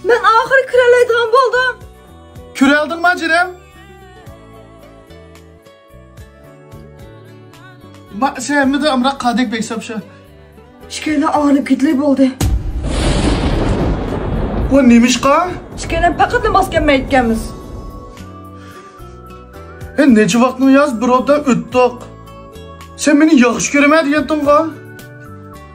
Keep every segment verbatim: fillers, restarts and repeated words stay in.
مەن ئاخىرى كۆرەلەيدىغان بولدۇم. كۆرەلدىڭما، جېنىم؟ ما، سەن ھەممىدىن ئامراق قادەك بەك ساپشا. ئىككىيلەن ئايرىلىپ كېتىلى بولدى. بۇ نېمىشقا؟ ئىككىيلەن پەقەتلا ماس كەلمەيدىكەنمىز. ھە، نەچچە ۋاقىتنىڭ ياز بىر ئوبدان ئۆتتۇق. سەن مېنى ياخشى كۆرىمەن دېگەنتىڭغۇ؟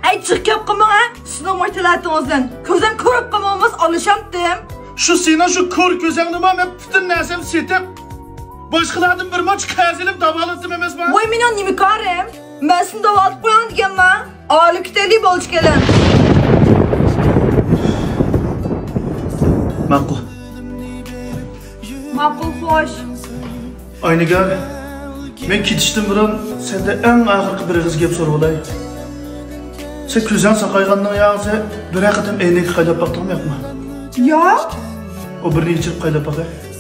ئەي، جىق گەپ قىلماڭ ھە، سىزنىڭ مۇشۇ تەلەتىڭىزدىن. كۆزۈم كۆرۈپ قالماڭمىز، ئالىشامتىم. شۇ سېنىڭ شۇ كور كۆزۈڭنىمۇ مەن پۈتۈن نەرسەمنى سېتىپ، باشقىلاردىن بىر مۇنچە قەرز ئېلىپ داۋالاتتىم ئەمەسمۇ؟ ۋاي، مېنىڭ نېمە كارىم؟ مەن سېنى داۋالىتىپ قوياڭ دېگەنما؟ ئايرىلىپ كېتەيلى بولدى ئىككىيلەن. ماقۇل. ماقۇل، خوش. ئاينىگار، مەن كېتىشتىن بۇرۇن سەندىن ئەڭ ئاخىرقى بىر ئېغىز گەپ سورىۋالاي. سەن كۆزۈڭ ساقايغاندىن ياڭزى بىرەر قېتىم ئەينەككە قايلاپ باقتىڭمۇ ياقمۇ؟ ياق. ئۇ بىرنى ئېچىپ قايلاپ باقاي.